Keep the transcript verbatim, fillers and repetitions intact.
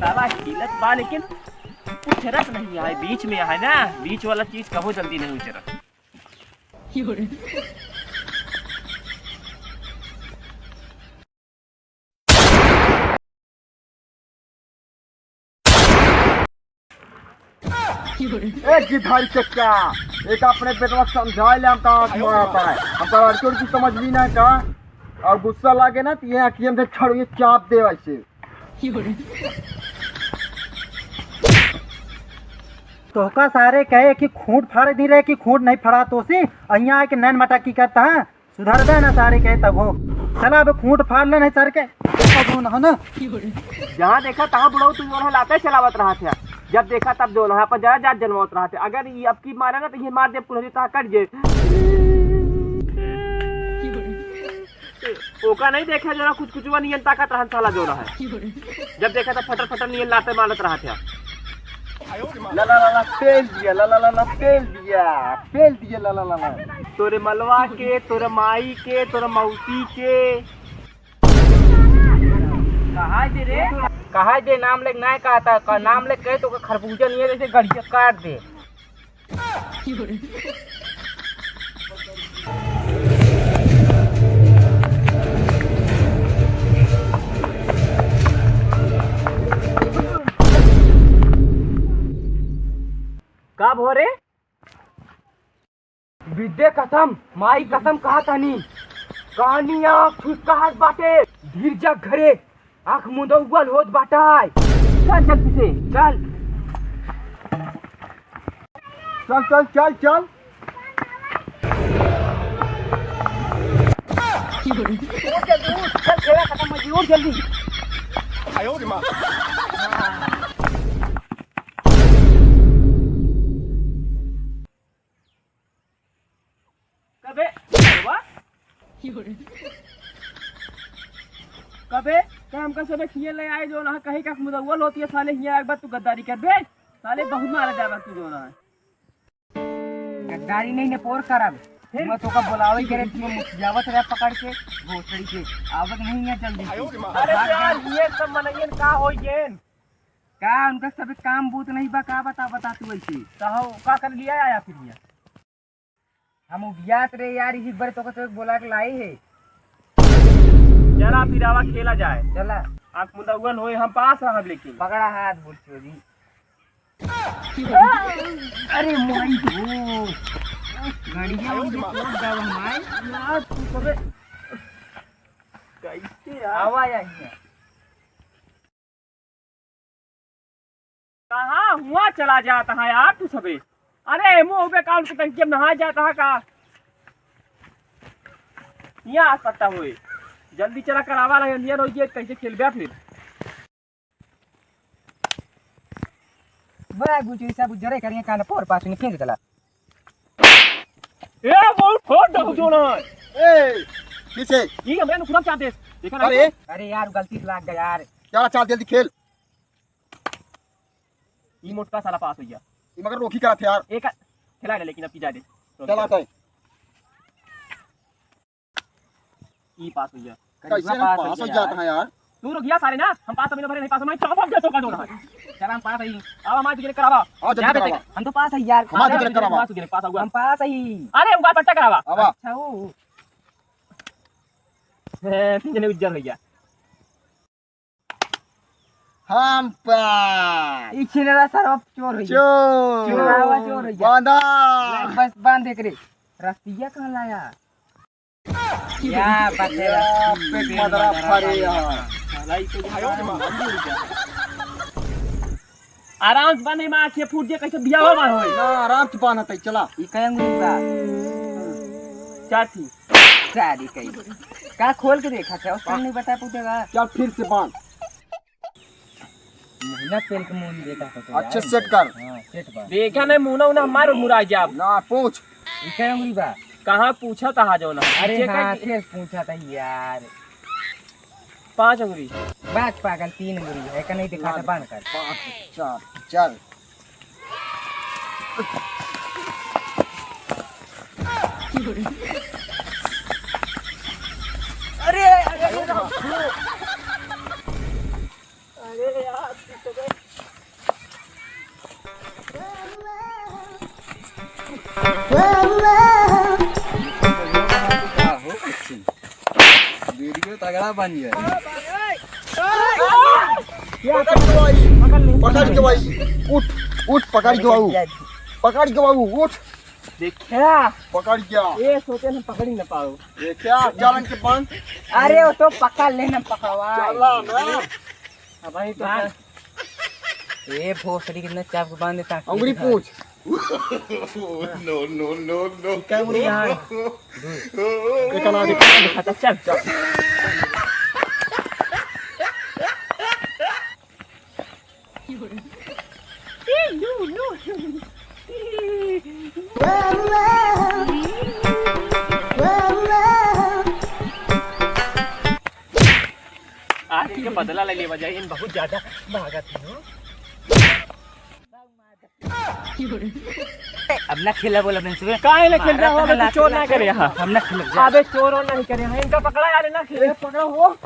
साला हिलत बा, लेकिन उचरत नहीं है, बीच में है ना, बीच वाला चीज कबो जल्दी नहीं उचरत। ए गिधारी चक्का, एक अपने बेटवा समझाए ले, हम कहाँ से मारता है, हम तो लड़की उड़की समझ ली ना का, और गुस्सा लागे ना तो ये अखियन से छड़िए चाप दे वैसे। तोहका सारे कहे कि खूंट फाड़ दी रहे कि खूंट नहीं फड़ा तो सी, अहिया आके नैन मटकी करता है। सुधरबे ना सारे कहे तब हो। चला अब खूंट फाड़ ले नहीं सर के। तब हो ना, हो ना। जहाँ देखा तहाँ बुढ़ऊ तू जो है लाते चलावत रहा थे। जब देखा तब जो है अपन जरा जात जनवावत रहा थे। अगर ये अब की मारे ना तो ये मार दे पुनः तहाँ कट जे। ओका नहीं देखा जो ना कुछ कुछ नियन ताकत रहन साला जो ना है। जब देखा तब फटर फटर नियन लाते मारत रहा थे। ला ला ला ला, पेल दिया, ला ला ला ला, पेल दिया, पेल दिया, ला ला ला ला। तोरे मलवा के, तोरे माई के, तोरे मौसी के। कहाँ दे रे? कहाँ दे? नाम लेके ना कहता, का नाम लेके कहे तो ओकर खरबूजा नहीं है, जैसे गड़िया काट दे। का भो रे? विद्या कसम, माई कसम कहा तानी। कहानी आँख फुसकाहट बाटे। धीरजा घरे आँख मुदौगल होत बाटे। चल जल्दी से, चल। चल, चल, चल, चल। उठ जल्दी, उठ। चल, खेला खतम हो गई, उठ जल्दी। कबे, वाह। कबे, तो हमका सबे खिए ले आए जो ना कहीं का मुदौगल होती है साले, हियाँ एक बार तू गद्दारी कर बे। साले बहुत मारा जाबा तू जो ना। गद्दारी नहीं ने पोर करब। फिर? मैं तोका बुलावे के रे, तू मुखियावत रह पकड़ के, भोसड़ी के। आवत नहीं है जल्दी से। अरे भाग यार, जा। ये सब मनइयन का होई गेन? का उनका सब काम बूत नहीं बा, का बता, बता तू ऐसे? का हो, का कर लिया आया फिर ये? हम उबियात रे यार, इही बरे तोका तो एक बोला के लाई है। चला फिर आवा खेला जाए। चला। आँख मुदौगल होए, हम पास रहब लेकिन। पकड़ा हाथ बोल चोरी। अरे माई हो। गाड़िया उनके तोड़ दे हमारे। यार तू सबे कैसे यार? आवा यहाँ। कहाँ हुआ चला जाता है यार तू सबे? अरे मुँह पे काउंट के टंकी में नहा जाता है का? यहाँ आ सकता होए। जल्दी चला करावा ना, अंधिया रोइए, कैसे खेलबे फिर? बड़ा गुचरी सब उजरे करिए कान पोर पास में फेंक देला। ए, बहुत छोट दे जो ना। ए, पीछे। ये हमरे नुकसान क्या देश? देखा ना अरे। अरे यार, गलती से लाग गया यार। चला, चल, जल्दी खेल। ई मोटका साला पास हो गया। ई मगर रोकी करत है यार। एक खेला ले, लेकिन अब की जा दे। चला, चल। ई पास हो गया। कैसे हम पास हो जाता है यार? तू रुक गया सारे ना, हम पास अभी ना भरे नहीं, पास हमारे चौथा गया तो का दो ना। चल हम पास ही। अब हमारे तुझे करावा। आओ जल्दी करावा। हम तो पास है यार। हमारे तुझे करावा। पास तुझे पास हुआ। हम पास ही। अरे उगार पट्टा करावा। आवा। अच्छा हो। तीन जने उज्जर हो गया। हम पास। ई छिनरा सरवा चोर हो गया। चोर। चोरावा चोर हो गया। बांधा। बस बांध एकरे। रस्तिया कहाँ लाया? या बात है, या, पेट मदरा फरे यार। साला ई तो आराम से बांधे माँ, आँखें फूट जे कैसे बियाह बा होई। ना, आराम से बांधत है, चला। ई कई अंगुरी बा? चार थी। चार ही कई। का खोल के देखा था, उस टाइम नहीं बता पूछेगा। चल फिर से बांध। महीना पेल के मुंह देखा था तो अच्छे यार, सेट कर। हाँ, सेट बा। देखा नहीं, मुंह ना, उन्हें मारो मुरा जाब। ना, पूछ। ई कई अंगुरी बा? कहाँ पूछा था जो ना? अरे पीछे हाँ, का फिर पूछा था यार। पाँच अंगुरी। बात पागल, तीन अंगुरी है, का नहीं दिखा था, बंद कर। पाँच, चार, चार। अरे, अरे, अरे, अरे यार, झगड़ा बन जाए। पकड़ के भाई, पकड़ ले। पकड़ के भाई, उठ, उठ, पकड़ के बाबू, पकड़ के बाबू, उठ। देखा? पकड़ क्या? ये सोचे हम पकड़ ही ना पाओ। ये क्या? जालन के बांध। अरे वो तो पकड़ लेना, पकड़वा। चला ना। अब भाई तो बांध। ए भोसड़ी कितना चाप के बांध देता। अंगुरी पूछ। No, no, no, no। क्या बोल रहा है? एक अनार दिखा। अच्छा, चल, चल। आज इनके बदला ले लेवा जाए, इन बहुत ज्यादा भागत हैं, हो। अब ना खेला बोला मैंने सुबह। काहे ना खेल रहा हो? अबे तू चोर ना करे यहाँ। हम ना खेलब जा। अबे चोर और नहीं करे यहाँ। इनका पकड़ा यार, ना खेले। पकड़ा हो।